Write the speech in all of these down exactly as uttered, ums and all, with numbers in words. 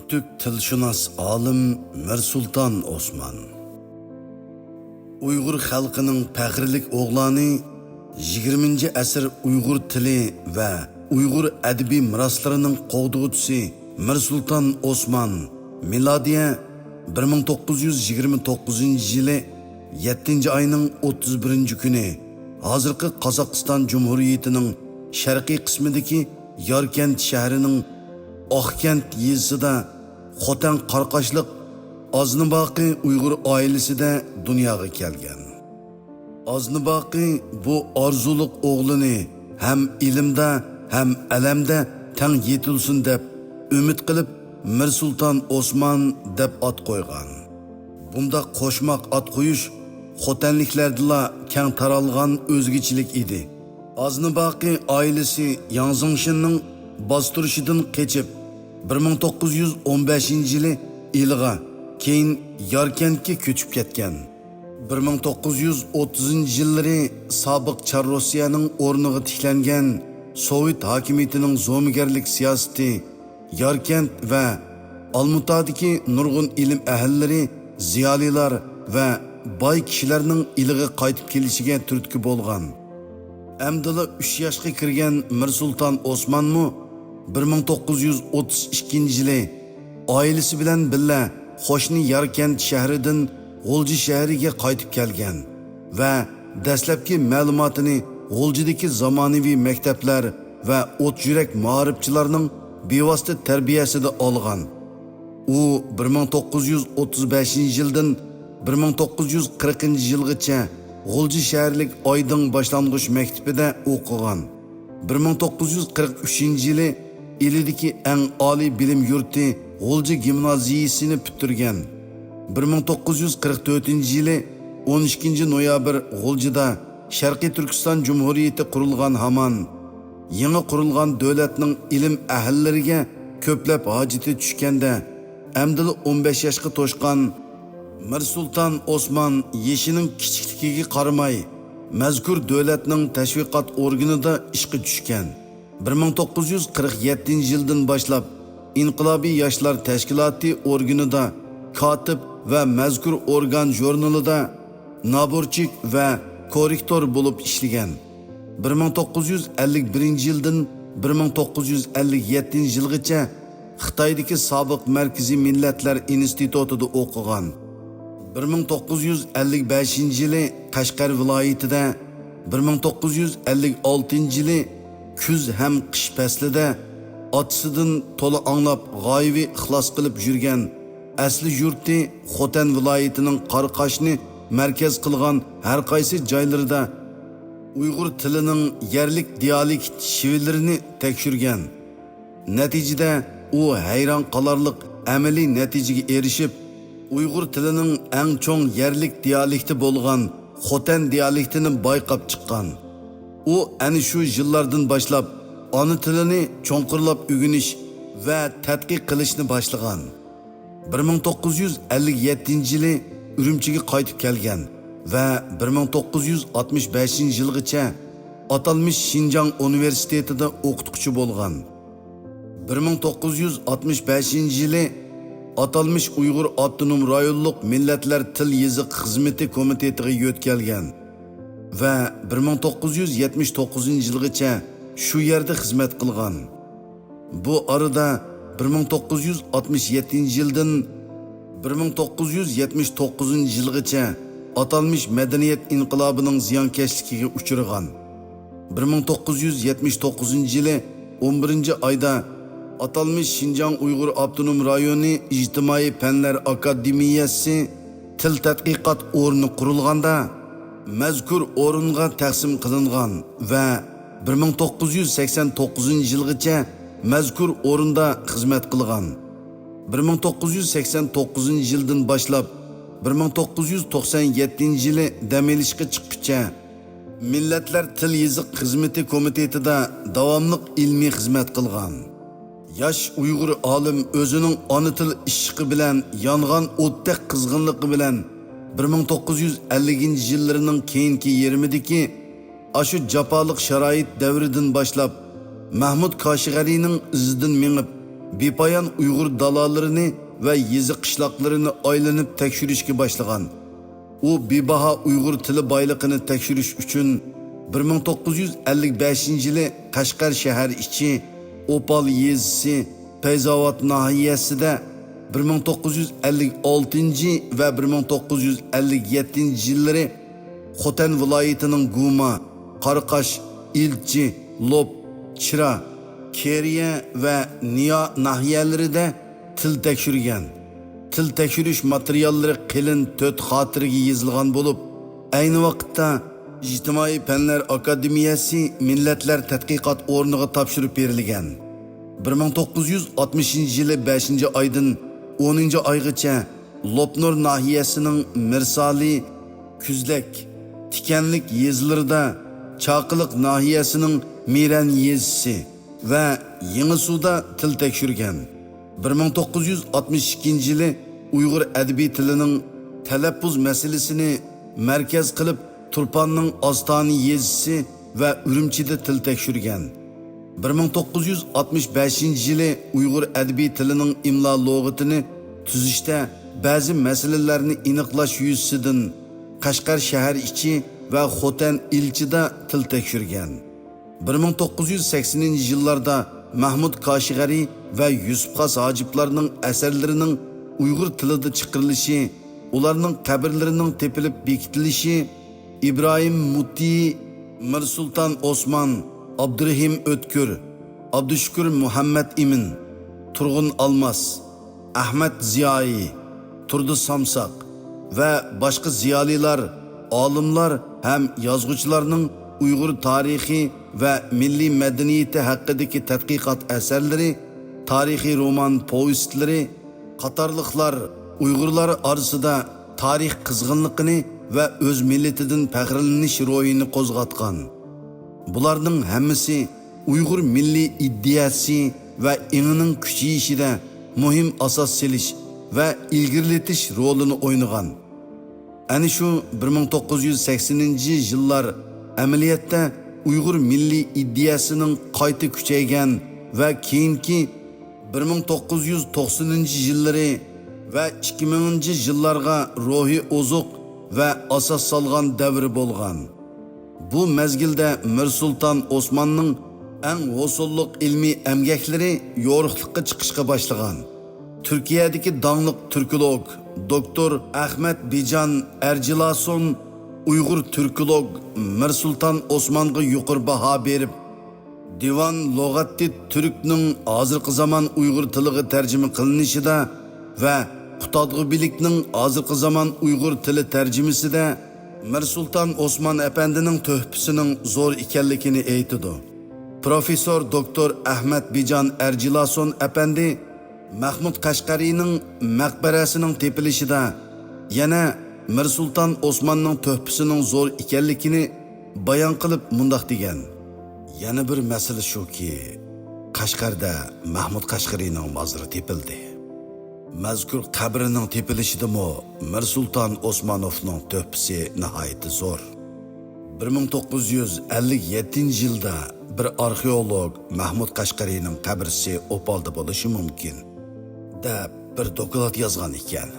تۈرك تىلشۇناس ئالىم مىرسۇلتان ئوسمان. ئۇيغۇر خەلقىنىڭ پەخىرلىك ئوغلانى، يىگىرمىنچى ئەسىر ئۇيغۇر تىلى ۋە ئۇيغۇر ئەدەبىي مىراسلىرىنىڭ قوغدىغۇچىسى مىرسۇلتان ئوسمان مىلادىيە بىر مىڭ توققۇز يۈز يىگىرمە توققۇزىنچى يىلى يەتتىنچى ئاينىڭ ئوتتۇز بىرىنچى كۈنى ھازىرقى قازاقىستان جۇمھۇرىيىتىنىڭ شەرقىي قىسمىدىكى ياركەنت شەھىرىنىڭ ئاقكەنت يېزىسىدا خوتەن قاراقاشلىق ئازنىباقى ئۇيغۇر ئائىلىسىدە دۇنياغا كەلگەن. ئازنىباقى بۇ ئارزۇلۇق ئوغلىنى ھەم ئىلىمدە، ھەم ئەلەمدە تەڭ يېتىلسۇن دەپ ئۈمىد قىلىپ، مىرسۇلتان ئوسمان دەپ ئات قويغان. بۇنداق قوشماق ئات قويۇش خوتەنلىكلەردىلا كەڭ تارالغان ئۆزگىچىلىك ئىدى. ئازنىباقى ئائىلىسى ياڭ زېڭشىننىڭ باستۇرۇشىدىن قېچىپ، بىر مىڭ توققۇز يۈز ئون بەشىنچى يىلى ئىلىغا، كېيىن ياركەنتكە كۆچۈپ كەتكەن. بىر مىڭ توققۇز يۈز ئوتتۇزىنچى يىللىرى سابىق چار روسىيەنىڭ ئورنىغا تىكلەنگەن سوۋېت ھاكىمىيىتىنىڭ زومىگەرلىك سىياسىتى ياركەنت ۋە ئالمۇتادىكى نۇرغۇن ئىلىم ئەھلىلىرى، زىيالىيلار ۋە باي كىشىلەرنىڭ ئىلىغا قايتىپ كېلىشىگە تۈرتكە بولغان. ئەمدىلا ئۈچ ياشقا كىرگەن مىرسۇلتان ئوسمانمۇ بىر مىڭ توققۇز يۈز ئوتتۇز ئىككىنچى يىلى ئائىلىسى بىلەن بىللە قوشنا ياركەنت شەھىرىدىن غۇلجا شەھىرىگە قايتىپ كەلگەن ۋە دەسلەپكى مەلۇماتىنى غۇلجىدىكى زامانىۋى مەكتەپلەر ۋە ئوت يۈرەك مائارىپچىلارنىڭ بىۋاسىتە تەربىيەسىدە ئالغان. ئۇ بىر مىڭ توققۇز يۈز ئوتتۇز بەشىنچى يىلدىن بىر مىڭ توققۇز يۈز قىرىقىنچى يىلغىچە غۇلجا شەھەرلىك ئايدىڭ باشلانغۇچ مەكتىپىدە ئوقۇغان. بىر مىڭ توققۇز يۈز قىرىق ئۈچىنچى يىلى ئىلىدىكى ئەڭ ئالىي بىلىم يۇرتى غۇلجا گىمنازىيىسىنى پۈتتۈرگەن. بىر مىڭ توققۇز يۈز قىرىق تۆتىنچى يىلى ئون ئىككىنچى نويابىر غۇلجىدا شەرقىي تۈركىستان جۇمھۇرىيىتى قۇرۇلغان ھامان، يېڭى قۇرۇلغان دۆلەتنىڭ ئىلىم ئەھلىلىرىگە كۆپلەپ ھاجىتى چۈشكەندە، ئەمدىلا ئون بەش ياشقا توشقان مىرسۇلتان ئوسمان يېشىنىڭ كىچىكلىكىگە قارىماي، مەزكۇر دۆلەتنىڭ تەشۋىقات ئورگىنىدا ئىشقا چۈشكەن. بىر مىڭ توققۇز يۈز قىرىق يەتتىنچى يىلدىن باشلاپ ئىنقىلابىي ياشلار تەشكىلاتى ئورگىنىدا كاتىپ ۋە مەزكۇر ئورگان ژۇرنىلىدا نابورچىك ۋە كوررېكتور بولۇپ ئىشلىگەن. بىر مىڭ توققۇز يۈز ئەللىك بىرىنچى يىلدىن بىر مىڭ توققۇز يۈز ئەللىك يەتتىنچى يىلغىچە خىتايدىكى سابىق مەركىزىي مىللەتلەر ئىنستىتۇتىدا ئوقۇغان. بىر مىڭ توققۇز يۈز ئەللىك بەشىنچى يىلى قەشقەر ۋىلايىتىدە، بىر مىڭ توققۇز يۈز ئەللىك ئالتىنچى يىلى كۈز ھەم قىش پەسلىدە ئاتىسىدىن تولا ئاڭلاپ غايىۋى ئىخلاس قىلىپ يۈرگەن ئەسلى يۇرتى خوتەن ۋىلايىتىنىڭ قاراقاشنى مەركەز قىلغان ھەرقايسى جايلىرىدا ئۇيغۇر تىلىنىڭ يەرلىك دىيالېكت شېۋىلىرىنى تەكشۈرگەن. نەتىجىدە ئۇ ھەيران قالارلىق ئەمەلىي نەتىجىگە ئېرىشىپ، ئۇيغۇر تىلىنىڭ ئەڭ چوڭ يەرلىك دىيالېكتى بولغان خوتەن دىيالېكتىنى بايقاپ چىققان. ئۇ ئەنە شۇ يىللاردىن باشلاپ ئانا تىلىنى چوڭقۇرلاپ ئۆگىنىش ۋە تەتقىق قىلىشنى باشلىغان. بىر مىڭ توققۇز يۈز ئەللىك يەتتىنچى يىلى ئۈرۈمچىگە قايتىپ كەلگەن ۋە بىر مىڭ توققۇز يۈز ئاتمىش بەشىنچى يىلغىچە ئاتالمىش شىنجاڭ ئۇنىۋېرسىتېتىدا ئوقۇتقۇچى بولغان. بىر مىڭ توققۇز يۈز ئاتمىش بەشىنچى يىلى ئاتالمىش ئۇيغۇر ئاپتونوم رايونلۇق مىللەتلەر تىل يېزىق خىزمىتى كومىتېتىغا يۆتكەلگەن ۋە بىر مىڭ توققۇز يۈز يەتمىش توققۇزىنچى يىلغىچە شۇ يەردە خىزمەت قىلغان. بۇ ئارىدا بىر مىڭ توققۇز يۈز ئاتمىش يەتتىنچى يىلدىن بىر مىڭ توققۇز يۈز يەتمىش توققۇزىنچى يىلغىچە ئاتالمىش مەدەنىيەت ئىنقىلابىنىڭ زىيانكەشلىكىگە ئۇچرىغان. بىر مىڭ توققۇز يۈز يەتمىش توققۇزىنچى يىلى ئون بىرىنچى ئايدا ئاتالمىش شىنجاڭ ئۇيغۇر ئاپتونوم رايونى ئىجتىمائىي پەنلەر ئاكادېمىيەسى تىل تەتقىقات ئورنى قۇرۇلغاندا، مەزكۇر ئورۇنغا تەقسىم قىلىنغان ۋە بىر مىڭ توققۇز يۈز سەكسەن توققۇزىنچى يىلغىچە مەزكۇر ئورۇندا خىزمەت قىلغان. بىر مىڭ توققۇز يۈز سەكسەن توققۇزىنچى يىلدىن باشلاپ، بىر مىڭ توققۇز يۈز توقسان يەتتىنچى يىلى دەم ئېلىشقا چىققۇچە، مىللەتلەر تىل يېزىق خىزمىتى كومىتېتىدا داۋاملىق ئىلمىي خىزمەت قىلغان. ياش ئۇيغۇر ئالىم ئۆزىنىڭ ئانا تىل ئىششىقى بىلەن يانغان ئوتتەك قىزغىنلىقى بىلەن بىر مىڭ توققۇز يۈز ئەللىكىنچى يىللىرىنىڭ كېيىنكى يېرىمىدىكى ئاشۇ جاپالىق شارائىت دەۋرىدىن باشلاپ، مەھمۇد كاشغەرىنىڭ ئىزىدىن مېڭىپ، بىپايان ئۇيغۇر دالالىرىنى ۋە يېزا قىشلاقلىرىنى ئايلىنىپ تەكشۈرۈشكە باشلىغان. ئۇ بىباھا ئۇيغۇر تىلى بايلىقىنى تەكشۈرۈش ئۈچۈن بىر مىڭ توققۇز يۈز ئەللىك بەشىنچى يىلى قەشقەر شەھەر ئىچى، ئوپال يېزىسى، پەيزاۋات ناھىيەسىدە، بىر مىڭ توققۇز يۈز ئەللىك ئالتىنچى ۋە بىر مىڭ توققۇز يۈز ئەللىك يەتتىنچى يىللىرى خوتەن ۋىلايىتىنىڭ گۇما، قاراقاش، ئىلچى، لوپ، چىرا، كېرىيە ۋە نىيا ناھىيەلىرىدە تىل تەكشۈرگەن. تىل تەكشۈرۈش ماتېرىياللىرى قېلىن تۆت خاتىرىگە يېزىلغان بولۇپ، ئەينى ۋاقىتتا ئىجتىمائىي پەنلەر ئاكادېمىيەسى مىللەتلەر تەتقىقات ئورنىغا تاپشۇرۇپ بېرىلگەن. بىر مىڭ توققۇز يۈز ئاتمىشىنچى يىلى بەشىنچى ئايدىن ئونىنچى ئايغىچە لوپنۇر ناھىيەسىنىڭ مىرسالى، كۈزلەك، تىكەنلىك يېزىلىرىدا، چاقىلىق ناھىيەسىنىڭ مىرەن يېزىسى ۋە يېڭىسۇدا تىل تەكشۈرگەن. بىر مىڭ توققۇز يۈز ئاتمىش ئىككىنچى يىلى ئۇيغۇر ئەدەبىي تىلىنىڭ تەلەپپۇز مەسىلىسىنى مەركەز قىلىپ، تۇرپاننىڭ ئاستانە يېزىسى ۋە ئۈرۈمچىدە تىل تەكشۈرگەن. بىر مىڭ توققۇز يۈز ئاتمىش بەشىنچى يىلى ئۇيغۇر ئەدەبىي تىلىنىڭ ئىملا لۇغىتىنى تۈزۈشتە بەزى مەسىلىلەرنى ئېنىقلاش يۈزىسىدىن قەشقەر شەھەر ئىچى ۋە خوتەن ئىلچىدا تىل تەكشۈرگەن. بىر مىڭ توققۇز يۈز سەكسىنىنچى يىللاردا مەھمۇد كاشغەرى ۋە يۈسۈپ خاس ھاجىپلارنىڭ ئەسەرلىرىنىڭ ئۇيغۇر تىلىدا چىقىرىلىشى، ئۇلارنىڭ قەبرىلىرىنىڭ تېپىلىپ بېكىتىلىشى، ئىبراھىم مۇتىي، مىرسۇلتان ئوسمان، ئابدۇرېھىم ئۆتكۈر، ئابدۇشۈكۈر مۇھەممەتئىمىن، تۇرغۇن ئالماس، ئەھمەت زىيائىي، تۇردى سامساق ۋە باشقا زىيالىيلار، ئالىملار ھەم يازغۇچىلارنىڭ ئۇيغۇر تارىخى ۋە مىللىي مەدەنىيىتى ھەققىدىكى تەتقىقات ئەسەرلىرى، تارىخىي رومان پوۋېستلىرى قاتارلىقلار ئۇيغۇرلار ئارىسىدا تارىخ قىزغىنلىقىنى ۋە ئۆز مىللىتىدىن پەخىرلىنىش روھىنى قوزغاتقان. بۇلارنىڭ ھەممىسى ئۇيغۇر مىللىي ئىدىيەسى ۋە ئېڭىنىڭ كۈچىيىشىدە مۇھىم ئاساس سېلىش ۋە ئىلگىرىلىتىش رولىنى ئوينىغان. ئەنە شۇ بىر مىڭ توققۇز يۈز سەكسىنىنچى يىللار ئەمەلىيەتتە ئۇيغۇر مىللىي ئىدىيەسىنىڭ قايتا كۈچەيگەن ۋە كېيىنكى بىر مىڭ توققۇز يۈز توقسىنىنچى يىللىرى ۋە ئىككى مىڭىنچى يىللارغا روھىي ئوزۇق ۋە ئاساس سالغان دەۋرى بولغان. بۇ مەزگىلدە مىرسۇلتان ئوسماننىڭ ئەڭ ھوسۇللۇق ئىلمىي ئەمگەكلىرى يورۇقلۇققا چىقىشقا باشلىغان. تۈركىيەدىكى داڭلىق تۈركولوگ دوكتور ئەخمەت بىجان ئەرجىلاسون ئۇيغۇر تۈركولوگ مىرسۇلتان ئوسمانغا يۇقىرى باھا بېرىپ، دىۋان لۇغەتتىت تۈركنىڭ ھازىرقى زامان ئۇيغۇر تىلىغا تەرجىمە قىلىنىشىدا ۋە قۇتادغۇبىلىكنىڭ ھازىرقى زامان ئۇيغۇر تىلى تەرجىمىسىدە مىرسۇلتان ئوسمان ئەپەندىنىڭ تۆھپىسىنىڭ زور ئىكەنلىكىنى ئېيتىدۇ. پروفېسسور دوكتور ئەخمەت بىجان ئەرجىلاسون ئەپەندى مەخمۇت قەشقەرىنىڭ مەقبەرەسىنىڭ تېپىلىشىدا يەنە مىرسۇلتان ئوسماننىڭ تۆھپىسىنىڭ زور ئىكەنلىكىنى بايان قىلىپ مۇنداق دېگەن: يەنە بىر مەسىلە شۇكى، قەشقەردە مەخمۇت قەشقەرىنىڭ مازىرى تېپىلدى. مەزكۇر قەبرىنىڭ تېپىلىشىدىمۇ مىرسۇلتان ئوسمانوفنىڭ تۆھپىسى ناھايىتى زور. بىر مىڭ توققۇز يۈز ئەللىك يەتتىنچى يىلدا بىر ئارخېئولوگ مەھمۇد قەشقەرىنىڭ قەبرىسى ئوپالدا بولۇشى مۇمكىن، دەپ بىر دوكلات يازغان ئىكەن.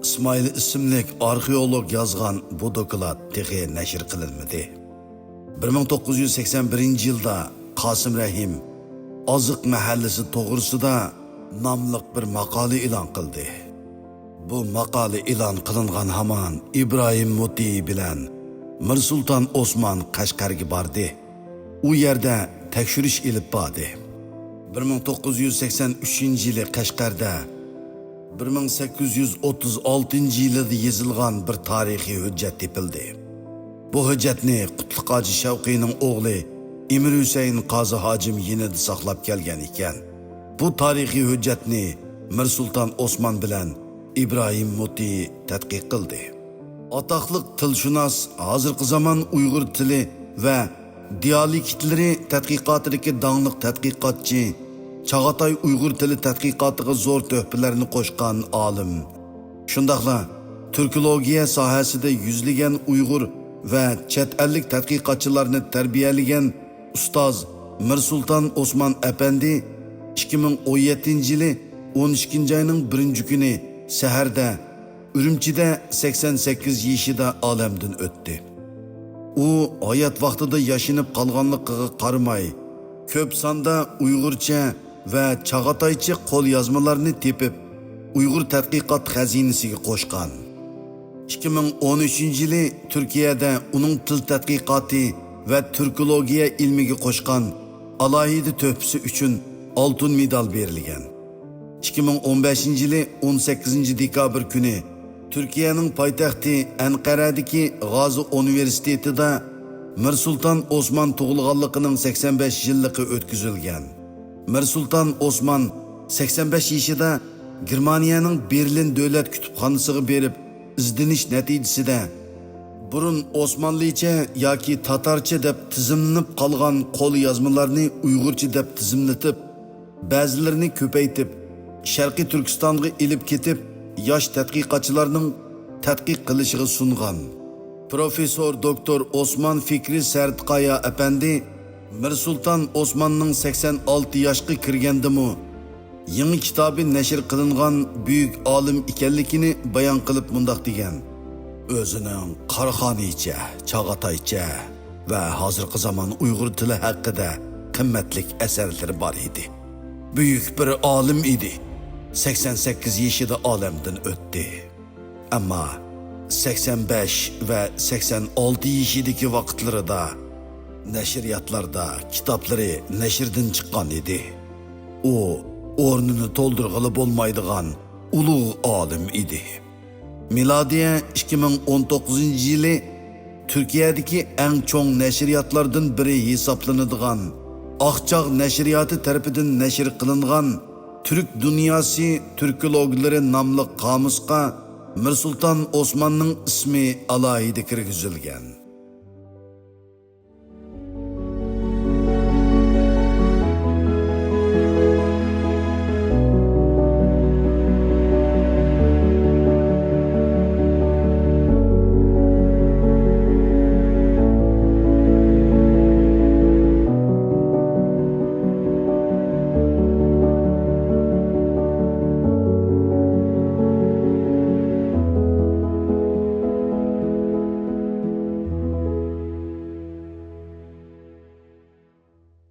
ئىسمائىل ئىسىملىك ئارخېئولوگ يازغان بۇ دوكلات تېخى نەشر قىلىنمىدى. بىر مىڭ توققۇز يۈز سەكسەن بىرىنچى يىلدا قاسىم رەھىم ئازىق مەھەللىسى توغرىسىدا ناملىق بىر ماقالە ئېلان قىلدى. بۇ ماقالە ئېلان قىلىنغان ھامان ئىبراھىم مۇتى بىلەن مىرسۇلتان ئوسمان قەشقەرگە باردى. ئۇ يەردە تەكشۈرۈش ئېلىپ باردى. بىر مىڭ توققۇز يۈز سەكسەن ئۈچىنچى يىلى قەشقەردە، بىر مىڭ سەككىز يۈز ئوتتۇز ئالتىنچى يىلىدا يېزىلغان بىر تارىخىي ھۆججەت تېپىلدى. بۇ ھۆججەتنى قۇتلۇق ھاجى شەۋقىينىڭ ئوغلى ئىمىر ھۈسەيىن قازى ھاجىم يېنىدا ساقلاپ كەلگەن ئىكەن. بۇ تارىخىي ھۆججەتنى مىرسۇلتان ئوسمان بىلەن ئىبراھىم مۇتى تەتقىق قىلدى. ئاتاقلىق تىلشۇناس، ھازىرقى زامان ئۇيغۇر تىلى ۋە دىيالېكتلىرى تەتقىقاتىدىكى داڭلىق تەتقىقاتچى، چاغاتاي ئۇيغۇر تىلى تەتقىقاتىغا زور تۆھپىلەرنى قوشقان ئالىم، شۇنداقلا تۈركولوگىيە ساھەسىدە يۈزلىگەن ئۇيغۇر ۋە چەت ئەللىك تەتقىقاتچىلارنى تەربىيەلىگەن ئۇستاز مىرسۇلتان ئوسمان ئەپەندى ئىككى مىڭ ئون يەتتىنچى يىلى ئون ئىككىنچى ئاينىڭ بىرىنچى كۈنى سەھەردە ئۈرۈمچىدە سەكسەن سەككىز يېشىدا ئالەمدىن ئۆتتى. ئۇ ھايات ۋاقتىدا ياشىنىپ قالغانلىقىغا قارىماي، كۆپ ساندا ئۇيغۇرچە ۋە چاغاتايچە قوليازمىلارنى تېپىپ، ئۇيغۇر تەتقىقات خەزىنىسىگە قوشقان. ئىككى مىڭ ئون ئۈچىنچى يىلى تۈركىيەدە ئۇنىڭ تىل تەتقىقاتى ۋە تۈركولوگىيە ئىلمىگە قوشقان ئالاھىدە تۆھپىسى ئۈچۈن ئالتۇن مېدال بېرىلگەن. ئىككى مىڭ ئون بەشىنچى يىلى ئون سەككىزىنچى دېكابىر كۈنى تۈركىيەنىڭ پايتەختى ئەنقەرەدىكى غازى ئۇنىۋېرسىتېتىدا مىرسۇلتان ئوسمان تۇغۇلغانلىقىنىڭ سەكسەن بەش يىللىقى ئۆتكۈزۈلگەن. مىرسۇلتان ئوسمان سەكسەن بەش يېشىدا گېرمانىيەنىڭ بېرلىن دۆلەت كۇتۇپخانىسىغا بېرىپ ئىزدىنىش نەتىجىسىدە، بۇرۇن ئوسمانلىچە ياكى تاتارچە دەپ تىزىملىنىپ قالغان قوليازمىلارنى ئۇيغۇرچە دەپ تىزىملىتىپ، بەزىلىرىنى كۆپەيتىپ، شەرقىي تۈركىستانغا ئېلىپ كېتىپ، ياش تەتقىقاتچىلارنىڭ تەتقىق قىلىشىغا سۇنغان. پروفېسسور دوكتور ئوسمان فىكرى سەرتقايا ئەپەندى مىرسۇلتان ئوسماننىڭ سەكسەن ئالتە ياشقا كىرگەندىمۇ، يېڭى كىتابى نەشر قىلىنغان بۈيۈك ئالىم ئىكەنلىكىنى بايان قىلىپ مۇنداق دېگەن: ئۆزىنىڭ قاراخانىيچە، چاغاتايچە ۋە ھازىرقى زامان ئۇيغۇر تىلى ھەققىدە قىممەتلىك ئەسەرلىرى بار ئىدى. بۈيۈك بىر ئالىم ئىدى. سەكسەن سەككىز يېشىدا ئالەمدىن ئۆتتى. ئەمما سەكسەن بەش ۋە سەكسەن ئالتە يېشىدىكى ۋاقىتلىرىدا نەشرىياتلاردا كىتابلىرى نەشردىن چىققان ئىدى. ئۇ ئورنىنى تولدۇرغىلى بولمايدىغان ئۇلۇغ ئالىم ئىدى. مىلادىيە ئىككى مىڭ ئون توققۇزىنچى يىلى تۈركىيەدىكى ئەڭ چوڭ نەشرىياتلاردىن بىرى ھېسابلىنىدىغان ئاقچاغ نەشرىياتى تەرىپىدىن نەشر قىلىنغان تۈرك دۇنياسى تۈركولوگلىرى ناملىق قامۇسقا مىرسۇلتان ئوسماننىڭ ئىسمى ئالاھىدە كىرگۈزۈلگەن.